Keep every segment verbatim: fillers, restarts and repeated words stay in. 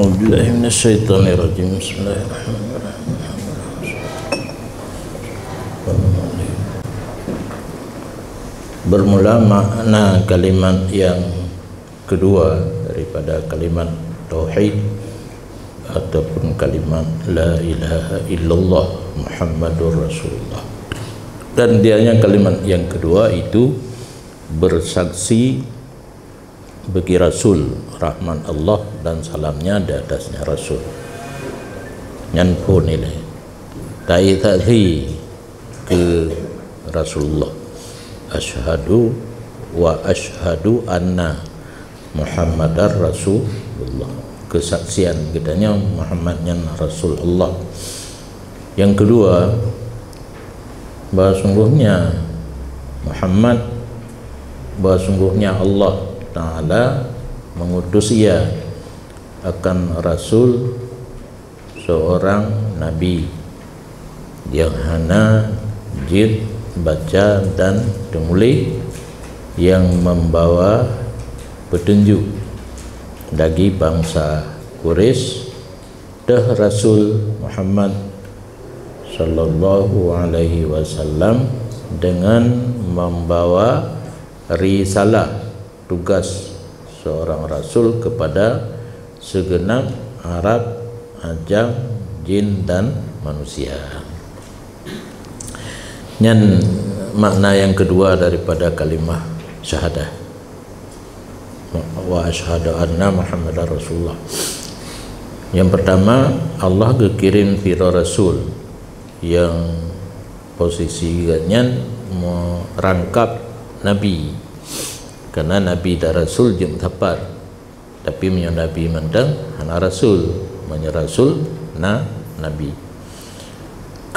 Bismillahirrahmanirrahim. Bismillahirrahmanirrahim. Bermula makna kalimat yang kedua daripada kalimat tauhid ataupun kalimat la ilaha illallah Muhammadur Rasulullah. Dan dianya kalimat yang kedua itu bersaksi bagi Rasul, rahmat Allah dan salamnya di atasnya Rasul. Nyan phon ilée. Ta'i taksi keu Rasulullah. Asyhadu wa asyhadu anna Muhammadar Rasulullah. Kesaksian geutanyoe Muhammad nyan Rasul Allah. Yang kedua, bahwa sungguhnya Muhammad, bahwa sungguhnya Allah Ta'ala mengutus ia akan Rasul, seorang Nabi yang hana jeuet baca dan teumuléh, yang membawa petunjuk bagi bangsa Quraisy, teuh Rasul Muhammad sallallahu alaihi wasallam dengan membawa risalah, tugas seorang rasul kepada segenap Arab, ajam, jin dan manusia. Nyan makna yang kedua daripada kalimah syahadah. Wa asyhadu anna Muhammadar Rasulullah. Yang pertama, Allah geukirim sidroe rasul yang posisi geuhnyan merangkap nabi. Karena nabi dan rasul jeuet meusapat. Tapi meunyoe nabi mantong hana rasul, meunyoe rasul na nabi.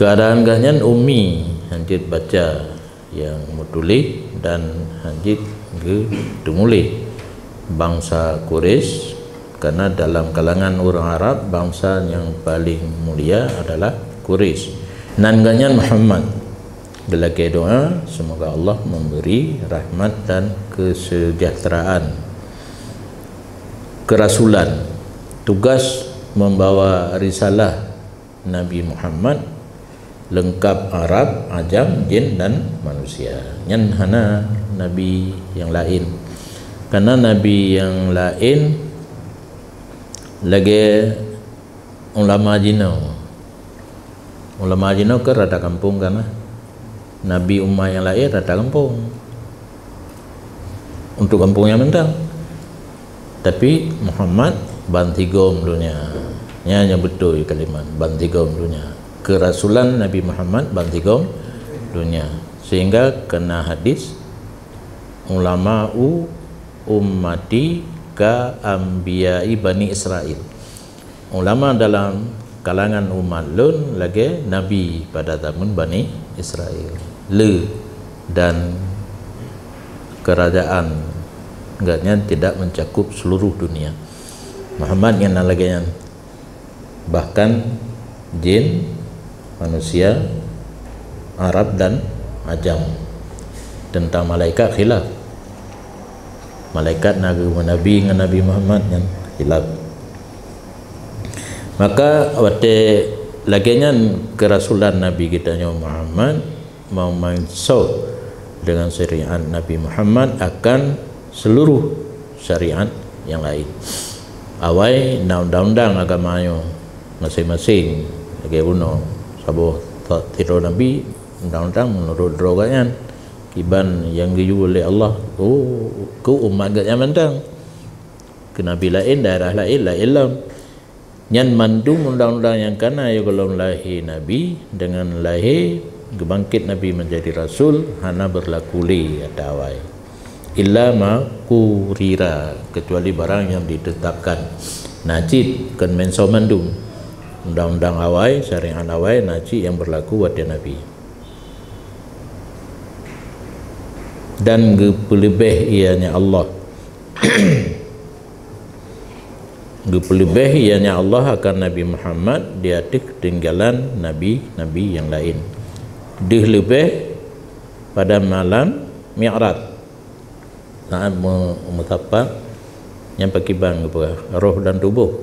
Keuadaan geuhnyan ummi, hanjeuet baca nyang meutuléh dan hanjeuet geuteumuléh. Bangsa Quraisy, karena dalam kalangan ureuëng Arab, bangsa nyang paling mulia adalah Quraisy. Nan geuhnyan Muhammad. Geulakée doa, semoga Allah memberi rahmat dan kesejahteraan. Kerasulan, tugas membawa risalah Nabi Muhammad lengkap Arab, ajam, jin dan manusia. Nyan hana nabi nyang laén. Karena nabi nyang laén lagée ulama jinoe. Ulama jinoe kan rata gampông kan, nabi umat nyang laén rata gampông. Untuk gampông nyang mantong. Tapi Muhammad bansigom donya. Nyan nyang beutôi kalimat bansigom donya. Kerasulan Nabi Muhammad bansigom donya. Sehingga kena hadis, "Ulama'u ummati ka anbiya'i Bani Israil." Ulama dalam kalangan umat lôn lagée nabi pada zaman Bani Israel. Le dan kerajaan geuhnyan tidak mencakup seluruh dunia. Muhammad nyan lagée nyan. Bahkan jin, manusia, Arab dan ajam. Tentang malaikat khilaf. Malaikat na geuh nabi ngon Nabi Muhammad nyan khilaf. Maka watée lagée nyan keurasulan Nabi geutanyoe Muhammad, meumanso deungon syariat Nabi Muhammad akan seluruh syariat nyang laén. Awai na undang-undang agama nyoe maséng-maséng lagée bunoe, saboh sidroe nabi undang-undang meunurot droe gobnyan, kiban nyang geuyue lé Allah keu, keu umat gobnyan mantong. Keu nabi laén, daerah laén, laén lom. Nyan mandum undang-undang nyang kana yoh gohlom lahé nabi, deungon lahé geubangket nabi menjadi rasul, hana beurlaku lé ata awai. Illa ma qurira, kecuali barang nyang ditetapkan. Na cit kon meuso mandum. Undang-undang awai, syariat awai na cit nyang beurlaku watée nabi. Dan geupeuleubeh ianya Allah. Geupeuleubeh ianya Allah akan Nabi Muhammad di ateueh keutinggalan nabi-nabi nyang laén. Deuh leubeh pada malam Mi'raj, saat meu-, meusapat nyang pakriban geupeugah roh dan tuboh.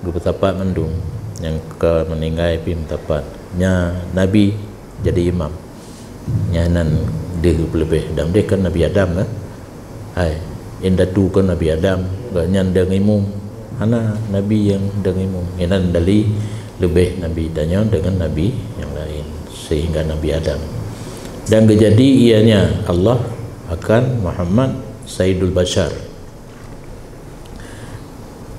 Geupeusapat mandum, nyang ka meuninggai pih meusapat. Nyan Nabi jadi imam. Nyan nan deuh leubeh dam deh kan Nabi Adam, eh? Hai, indatu kan Nabi Adam, gobnyan dang imum. Hana Nabi nyang dang imum. Nyan nan dali leubeh Nabi tanyoe deungon Nabi nyang laén, sehingga Nabi Adam. Dan geujadi ianya Allah akan Muhammad Sayyidul Bashar.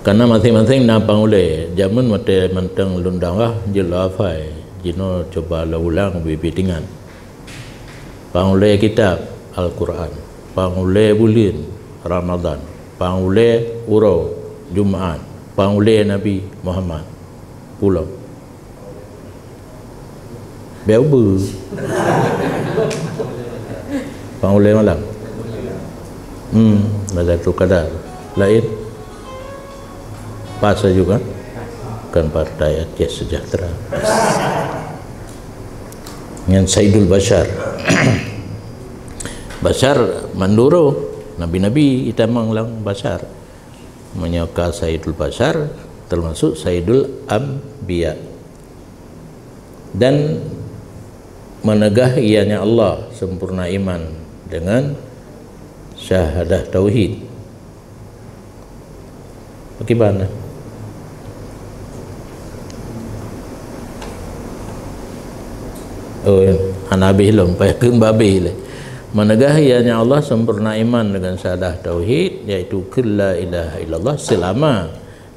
Karena maséng-maséng na pangulée, jameun watée mantong lôn dakwah jeuet lôn hafai, jinoe cuba lôn ulang ubé-ubé teuingat. Pangulée kitab Al-Quran, pangulée buleuen Ramadhan, pangulée uroe Jumat, pangulée Nabi Muhammad. Pulo. Beu-beu. Pangulée malam. Hmm, Lailatul Qadar. Laén? Pas laju kan? Kan Partai Aceh Sejahtera. Nyan Saidul Basyar. Basyar mandum uroe. Nabi-nabi itamong lam Basyar. Meunyoe ka Saidul Basyar, termasuk Saidul Anbiya. Dan meunegah ianya Allah sempurna iman dengan syahadah tauhid. Bagaimana? Oh, hana habéh lom, payah kheun babéh lé. Meunegah ianya Allah sempurna iman dengan syahadah tauhid, yaitu kheun la ilaha illallah selama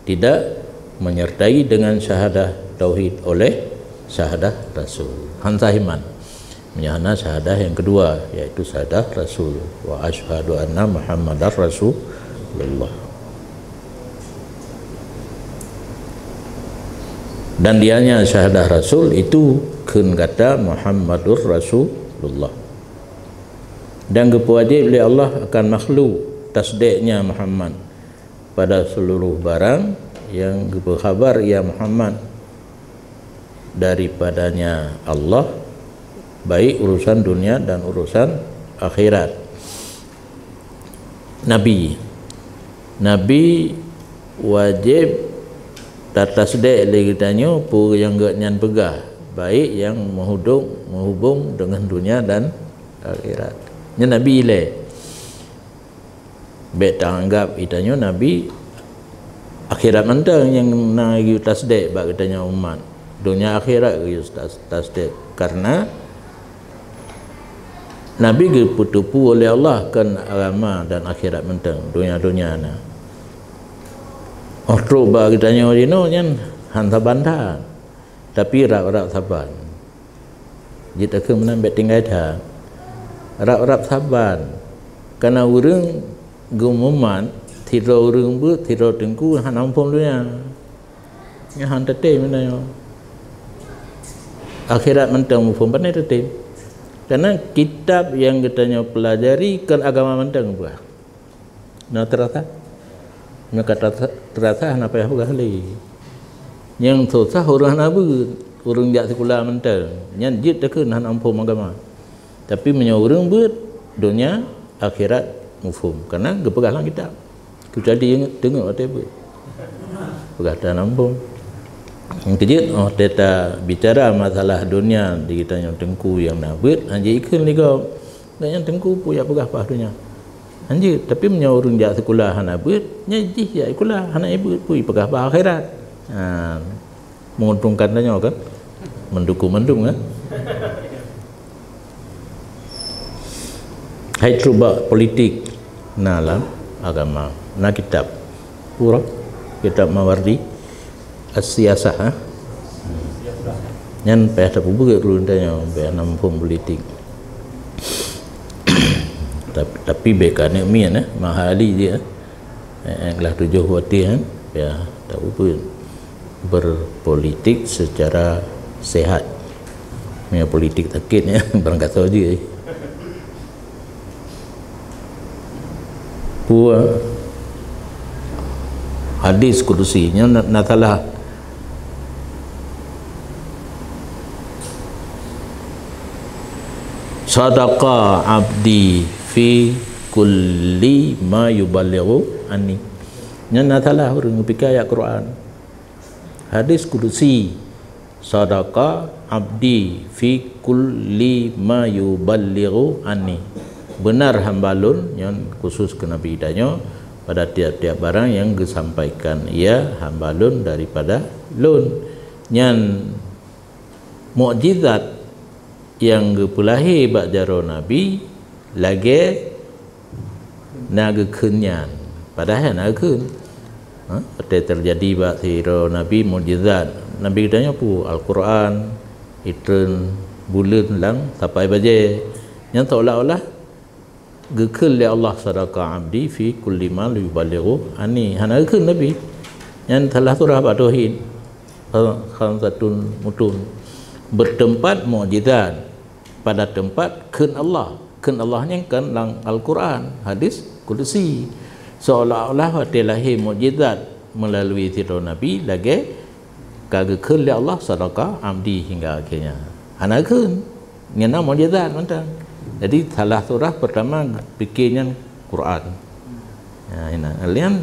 tidak menyertai dengan syahadah tauhid oleh syahadah rasul. Han sah iman. Meunyoe hana syahadah nyang keudua, yaitu syahadah rasul. Wa asyhadu anna Muhammadar Rasulullah. Dan dianya syahadah rasul itu kheun gata Muhammadur Rasulullah. Dan geupeuwajéb lé Allah akan makhluk tasdéknya Muhammad pada seluruh barang yang geupeuhabar ia Muhammad daripadanya Allah, baik urusan dunia dan urusan akhirat. Nabi, Nabi wajéb tatasdék lé geutanyoe peue nyang geuhnyan peugah, baik nyang meuhudong, meuhubong deungon dunia dan akhirat. Nyan Nabi ilée. Bék taanggab geutanyoe nabi akhirat mantong nyang na geuyue tasdék bak geutanyoe umat. Donya akhirat geuyue tas-, tasdék. Karena Nabi geupeuteupeue lé Allah kon agama dan akhirat mantong, donya-donya na. Óh trok bak geutanyoe jinoe nyan han saban that, tapi rab-rab saban. Jeuet takheun meunan bék tinggai that. Rab-rab saban. Kana ureuëng geumumat, sidroe ureuëng beuet, sidroe teungku hana muphom donya. Nyan han teutem meunan nyoe. Akhirat mantong muphom, pane teutem. Karena kitab nyang geutanyoe peulajari kon agama mantong peugah. Na teurasa? Meunyoe ka teurasa, teurasa hana payah peugah lé. Nyang susah ureuëng hana beuet, ureuëng jak sikula mantong. Nyan jeuet takheun hana muphom agama. Tapi meunyoe ureuëng beuet, donya, akhirat muphom. Karena geupeugah lam kitab. Kecuali ingat, teungeut watée beuet. Peugah tan hana muphom. Nyang keujeuet, óh teuta bicara masalah donya di geutanyoe teungku nyang na beuet, han jikheun lé gob. Gobnyan teungku peue jak peugah bak donya. Hanjeuet, tapi meunyoe ureuëng jak sikula hana beuet, nyan jih jak sikula hana beuet peue jipeugah bak akhirat. Ha, menguntungkan tanyoe kan? Mendukung mandum kan? Hai trok bak politik na lam agama, na kitab. Uroe kitab Mawardi. As-siyasah, ha? Nyan payah tapeubuet ureuëng tanyoe, payah na muphom politik. Tap-, tapi bék ka aneuk miet, eh, mahali dia. Eh, eh, kelas tujoh watée, eh, payah tapeubuet berpolitik secara sehat. Meunyoe politik sakét, ya, barangkasoe jih. Peue hadis kudusi nyan na, na salah. Sadaqa abdi fi kulli ma yubalighu anni. Nyan na salah ureuëng geupike ayat Quran. Hadis kudusi, "Sadaqa abdi fi kulli ma yuballighu anni." Benar hamba lôn, nyan khusus keu Nabi geutanyoe, pada tiap-tiap barang nyang geusampaikan ia hamba lôn daripada lôn. Nyan mukjizat nyang geupeulahé bak jaroe Nabi lagée na geukheun nyan, padahai na geukheun. Ha? Watée teujadi bak sidroe Nabi mukjizat, Nabi geutanyoe peue? Al-Qur'an, itreun buleuen lam sapai bajée. Nyan seolah-olah geukheun lé Allah, "Sadaqa abdi fi kulli ma yuballighu anni." Hana geukheun Nabi. Nyan salah surah bak tauhid. Khamsatun mutun. Bertempat mukjizat. Pada tempat kheun Allah. Kheun Allah nyan kan lam Al-Qur'an, hadis kudusi. Seolah-olah watée lahé mukjizat meulalu sidroe Nabi lagée ka geukheun lé Allah, "Sadaqa abdi," hingga akhirnya. Hana kheun. Nyan na mukjizat mantong. Jadi salah surah pertama pike nyan Quran. Ya, hina. Lian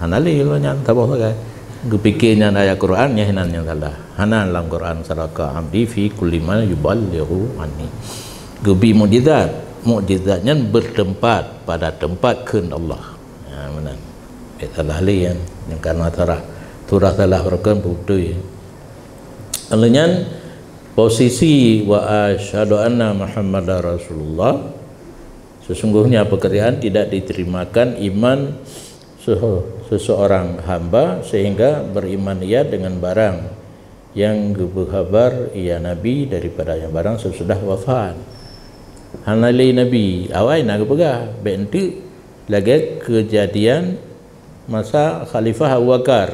hana lé lo nyan saboh sagai. Geupike nyan ayat Quran, nyan hinan nyang salah. Hana lam Quran, "Sadaqa abdi fi kulli ma yuballighu anni." Geubi mukjizat. Mukjizat nyan bertempat pada tempat kheun Allah. Ha, meunan. Bèk salah lé nyan. Nyang kana tarah. Surah salah beureukan beutôi. Lalu nyan posisi, "Wa asyhadu anna Muhammadar Rasulullah." Sesungguhnya pekerjaan tidak diterimakan iman sehe-, seseorang hamba sehingga beriman ia dengan barang yang geupeuhabar ia Nabi daripada yang barang sesudah wafat. Hana lé Nabi, awai na geupeugah, bèk enteuk lagèe keujadian masa Khalifah Abu Bakar.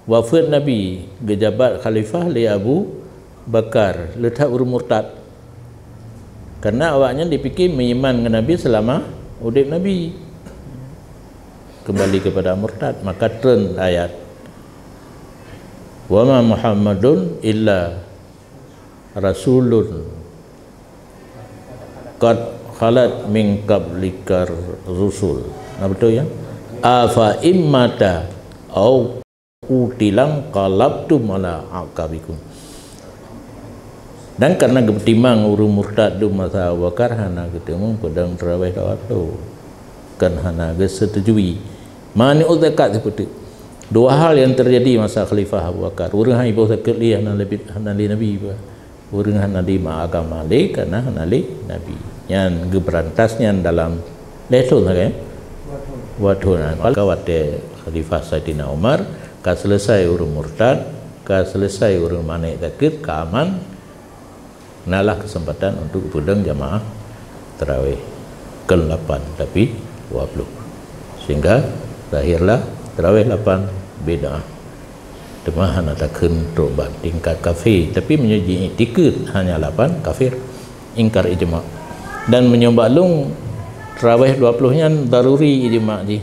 Wafeuet Nabi, geujabat khalifah lé Abu Bakar, le that ureueng murtad. Karena awaknyan jipike meuiman ngon Nabi seulama udép Nabi. Kembali kepada murtad, maka treun ayat, "Wa ma Muhammadun illa rasulun qad khalat min qablikar rusul." Nah, betul ya? "Afa immata au qutilang qalabtum ala aqabikum." Dan karena geutimang ureueng murtad di masa Abu Bakar hana geuteumeung peudong teurawéh dua ploh. Kan hana geusetujui. Mani'uz zakat seperti dua hal yang terjadi masa Khalifah Abu Bakar. Ureueng hai boh zakeuet lé hana lé, hana lé Nabi ba. Ureueng hana lé ma agama lé, karena hana lé Nabi. Nyan geubeurantas nyan dalam lhèe thon sagai. Dua thon. Maka watèe Khalifah Saidina Umar ka selesai ureueng murtad, ka selesai ureueng manék zakeuet, ka aman, nalah kesempatan untuk peudong jamaah tarawih. Kon lapan, tapi dua ploh. Sehingga lahirlah tarawih lapan bid'ah. Teuma hana takheun trok bak tingkat kafé, tapi meunyoe jiiktikeuet hanya lapan, kafir, ingkar ijma. Dan meunyoe bak lôn, tarawih dua ploh nyan daruri ijma jih.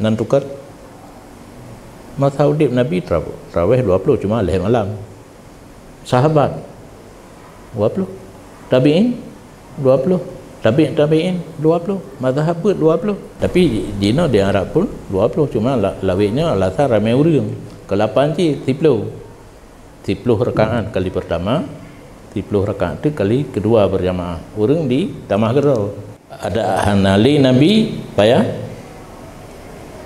Nan tukar. Masa udép Nabi tra-, tarawih dua ploh cuma lhèe malam. Sahabat dua ploh. Tabi'in dua ploh. Tabi' tabi'in dua ploh. Mazhab peuet dua ploh. Tapi jinoe di Arab pun dua ploh, cuma la-, lawét nyoe alasan ramé ureueng. Keulapan cit siploh. Siploh rakaat kali pertama, siploh rakaat tu kali kedua berjamaah. Ureueng di tamah keudroe. Ada hana lé Nabi payah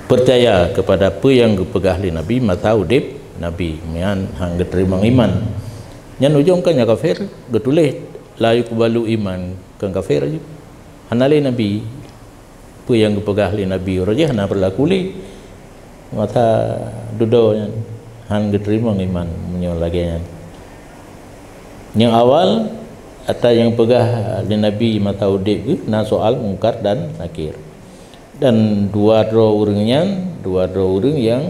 percaya kepada peue nyang geupeugah lé Nabi masa udép Nabi, nyan han geuteurimong iman. Nyan ujong kan nyan kafir, geutuléh la yuqbalu iman, kan kafir aju. Hana lé Nabi peue nyang geupeugah lé Nabi uroe jih hana beurlaku lé. Masa dudoe nyan han geuteurimong iman meunyoe lagèe nyan. Nyang awal, ata nyang peugah lé Nabi masa udép geuh na soal Mungkar dan Nakir. Dan dua droe ureueng nyan, dua droe ureueng nyang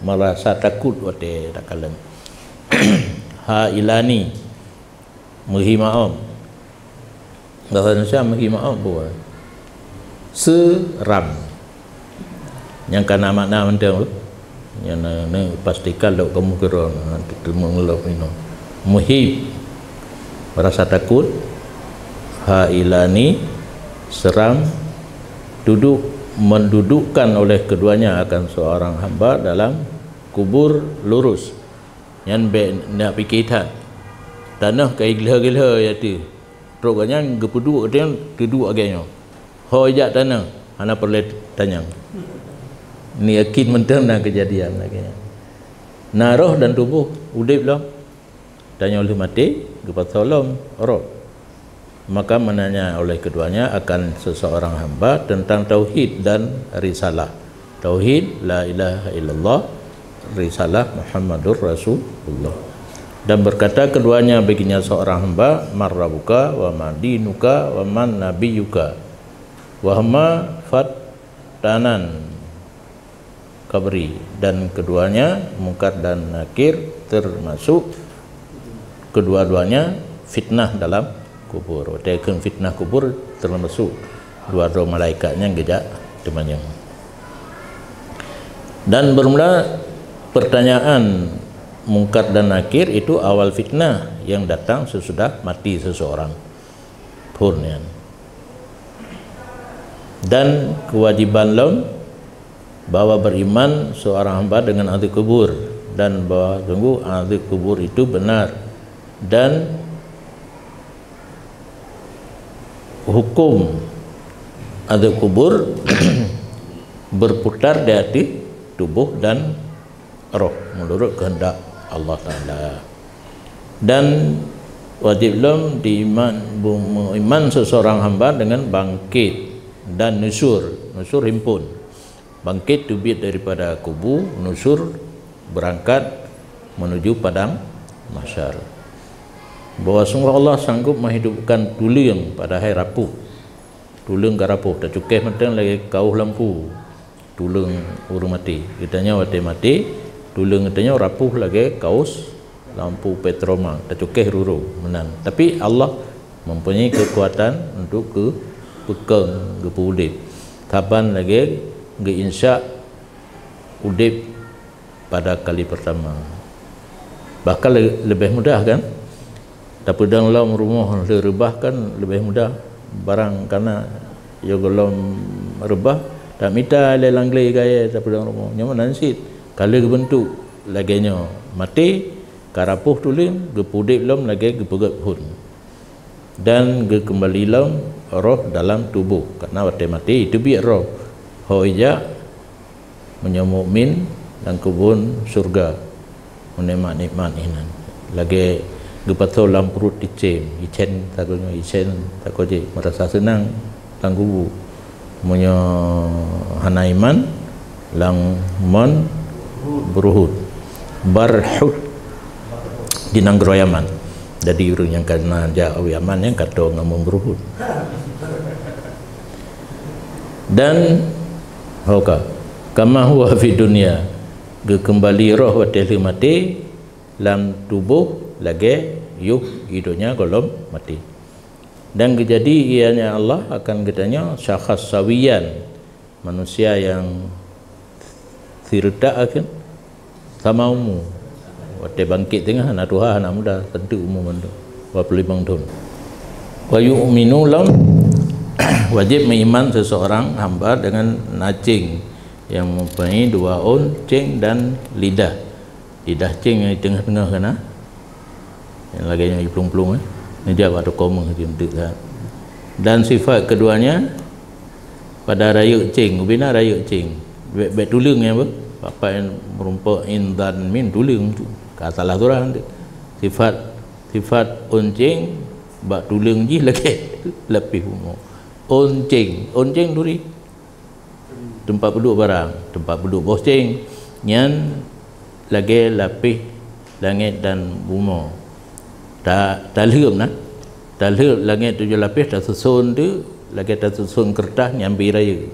meurasa takot watèe takalon. Hailani, meuhi maom. Bahasa Indonesia meuhi maom bukan. Seram. Nyang kana makna mantong tu. Nyang na, na pastikan lok kamu kira na teumong lok ino. Meuhi, rasa takut, hailani, seram, duduk, mendudukkan oleh keduanya akan seorang hamba dalam kubur lurus. Nyan bék neupike that. Tanoh ka igleh-gleh ateueh. Trok gobnyan geupeuduek, gobnyan teuduek lagée nyoe. Ho ijak tanoh, hana peureulée tanyong. Ni yakin mantong na keujadian lagée nyan. Na roh dan tuboh udeb lom. Tanyoe lheueh maté, geupasoe lom roh. Maka menanya oleh keduanya akan seseorang hamba tentang tauhid dan risalah. Tauhid, la ilaha illallah, risalah Muhammadur Rasulullah. Dan berkata keduanya baginya seorang hamba, "Man rabbuka wa ma dinuka wa man nabiyuka?" Wahuma fatanan kabri, dan keduanya Mungkar dan Nakir termasuk kedua-duanya fitnah dalam kubur. Watée kheun fitnah kubur termasuk dua droe malaikat nyang geujak teumanyong. Dan bermula pertanyaan Mungkar dan Nakir itu awal fitnah yang datang sesudah mati seseorang. Phon nyan. Dan kewajiban lom bahwa beriman seorang hamba dengan azab kubur, dan bahwa sungguh azab kubur itu benar, dan hukum azab kubur berputar di ateueh tuboh dan roh menurut kehendak Allah Taala. Dan wajib lom diiman, bu-, meuiman seseorang hamba dengan bangkit dan nusyur. Nusyur himpun. Bangkit teubiet daripada kubu, nusyur berangkat menuju padang mahsyar. Bahwa sungguh Allah sanggup menghidupkan tuleueng padahai rapuh. Tuleueng ka rapuh, tacukeh mantong lagée kaoh lampu. Tuleueng ureuëng maté. Geutanyoe watée maté, tuleueng geutanyoe rapuh lagée kaos lampu petroma, tacukeh ruru meunan. Tapi Allah mempunyai kekuatan untuk geupeukong, geupeuudeb. Saban lagée geuinsya udeb pada kali pertama. Bahkan le-, leubeh mudah kan? Tapeudong lom rumoh lé reubah kan leubeh mudah. Barang kana yo gohlom reubah, tamita lé langgle gaya tapeudong rumoh. Nyoe meunan cit, ka lheueh geubeuntuk lagée nyoe, maté, ka rapoh tuleueng, geupudeb lom lagée geupeugét phon. Dan geukeumbali lom roh dalam tuboh, karna watée maté iteubiet roh. Ho ijak meunyoe mukmin lam keubon syeuruga, meunikmat-nikmat inan. Lagée geupasoe lam pruet icém, icén sagoe nyoe, icén sagoe jih, meurasa seunang lam kubu. Meunyoe hana iman, lam mon beureuhut, barhut di nanggroe Yaman. Jadi ureuëng nyang kana jak u Yaman nyan ka toe ngon mon beureuhut. Dan ho ka, kama huwa fi dunya, geukeumbali roh watée lheueh maté lam tuboh lagée yoh i donya gohlom maté. Dan geujadi ianya Allah akan geutanyoe syakhas sawiyan, manusia nyang sireutak akan sama umu. Watée bangkét teungoh hana tuha hana muda, teuntu umu mandum, dua puluh lima thon. Wa yu'minu lam, wajib meuiman seseorang hamba dengan na céng yang mempunyai dua ôn céng dan lidah. Lidah céng nyang di teungoh-teungoh kana. Nyang lagée nyang jiplueng-plueng, eh. Neujak bak toko meuh jeuet that. Dan sifat keduanya pada rayeuk céng, ubena rayeuk céng. Bék, bék tuleueng nyan beuh. Bapak nyang meurumpok indan min tuleueng tu. Ka salah surah nanti. Sifat, sifat ôn céng bak tuleueng jih lagée lapéh bumoe. Ôn céng, ôn céng turi. Teumpat peuduek barang, teumpat peuduek boh céng. Nyan lagée lapéh langét dan bumoe. Ta-, talheueb na. Talheueb langét tujoh lapéh tasuson tu lagée tasuson keureutah nyang bi rayeuk.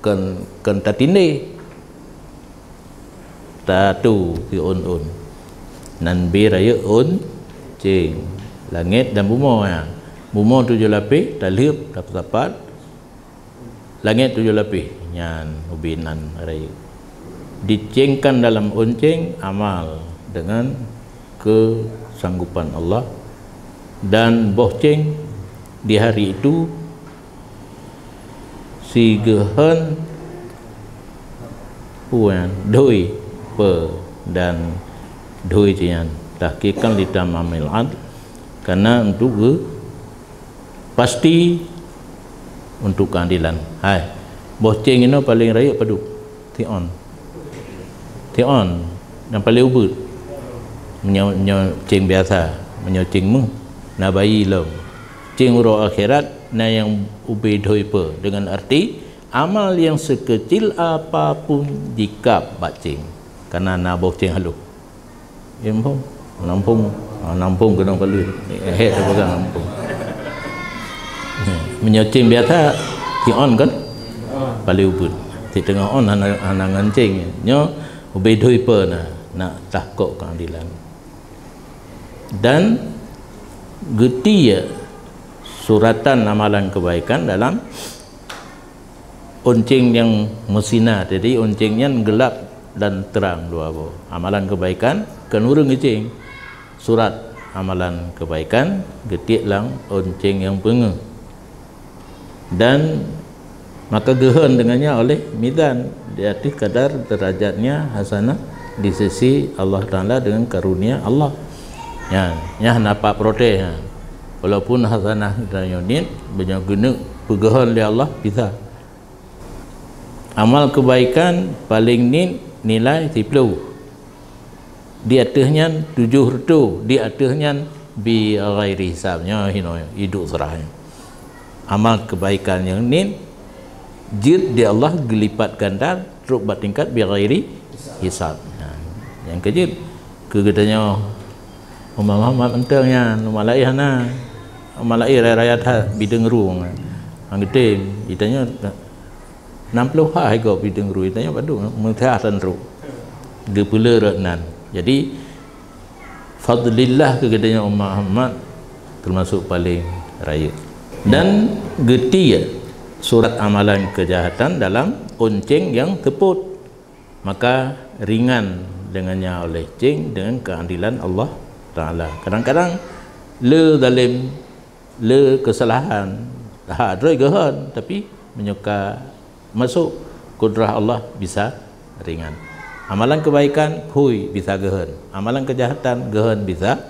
Kon, kon tatindéh. Tatu keu ôn-ôn. Nan bi rayeuk ôn céng. Langét dan bumoe nyan. Bumoe tujoh lapéh, talheueb, tapat-tapat. Langét tujoh lapéh nyan ubé nan rayeuk. Dicéngkan dalam ôn céng amal dengan kesanggupan Allah, dan boh céng di hari itu sigeuheun puan doi pe dan dhui jih nyan. Tahqiqan li tamamil adl, karena untuk geu-, pasti untuk keadilan. Hai, boh céng inoe paléng rayeuk padub? Tiôn. Tiôn, nyang paléng ubit. Meunyoe, meunyoe céng biasa, meunyoe céng méuh, na bayi lom. Céng uroe akhirat, na nyang ubé dhui peue, dengan arti amal yang sekecil apapun jikab bak céng, karena na boh céng halôh. Ya, nampung. Nampung. Ah, nampung keunong palui. Eh, hek teupegang nampung. Meunyoe céng biasa, tiôn kan? Paléng ubit. Siteungoh ôn hana, hana ngon céng. Nyoe ubé dhui peue na, nak tahkok keadilan. Dan geuti ya suratan amalan kebaikan dalam ôn céng nyang meusina, jadi ôn céng nyan geulap dan trang dua boh. Amalan kebaikan keu ureuëng geucéng, surat amalan kebaikan geutiek lam ôn céng nyang peungeuh. Dan maka geuhon deungon nyan oleh mizan di ateueh kadar derajatnya hasanah di sisi Allah Taala dengan karunia Allah. Nyan, nyan hana pat protes nyan. Walaupun hasanah geutanyoe niet, meunyoe geuneuk peugeuhon lé Allah bisa. Amal kebaikan paléng niet nilai siploh. Di ateueh nyan tujoh reutôh, di ateueh nyan bi ghairi hisab. Nyoe hinoe iduek seurah nyoe. Amal kebaikan nyang niet jeuet di Allah geulipat ganda trok bak tingkat bi ghairi hisab. Nah, nyang keujeuet keu geutanyoe umat Muhammad mantong nyan, umat laén hana. Umat laén raya-raya that bideueng rueng. Hang geutem, geutanyoe nam ploh ha hai gob bideueng rueng, geutanyoe padub meuthah tan trok. Geupeuleueh rot nan. Jadi, fadlillah keu geutanyoe umat Muhammad teumasok paléng rayeuk. Dan geuti ya surat amalan keujahatan dalam ôn céng nyang seupôt. Maka ringan deungon nyan oleh céng deungon keuadilan Allah Taala. Kadang-kadang le zalem, le keusalahan, hak droe geuhon, tapi meunyoe ka masok kudrah Allah bisa ringan. Amalan kebaikan phui bisa geuhon, amalan keujahatan geuhon bisa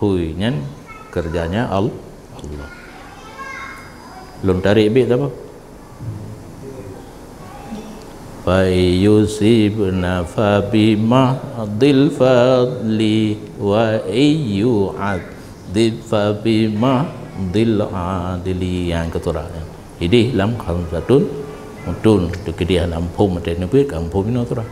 phui. Nyan keureuja Al-, Allah. Lôn tarek bit apa? Fa yusibna fa bimahdil fadli wa iyu'adzib fa bimahdil adli. Nyang keutura. Idéh lam khamsatun mutun, teukeudéh lam phom teuneubeuet, lam phom inoe surah.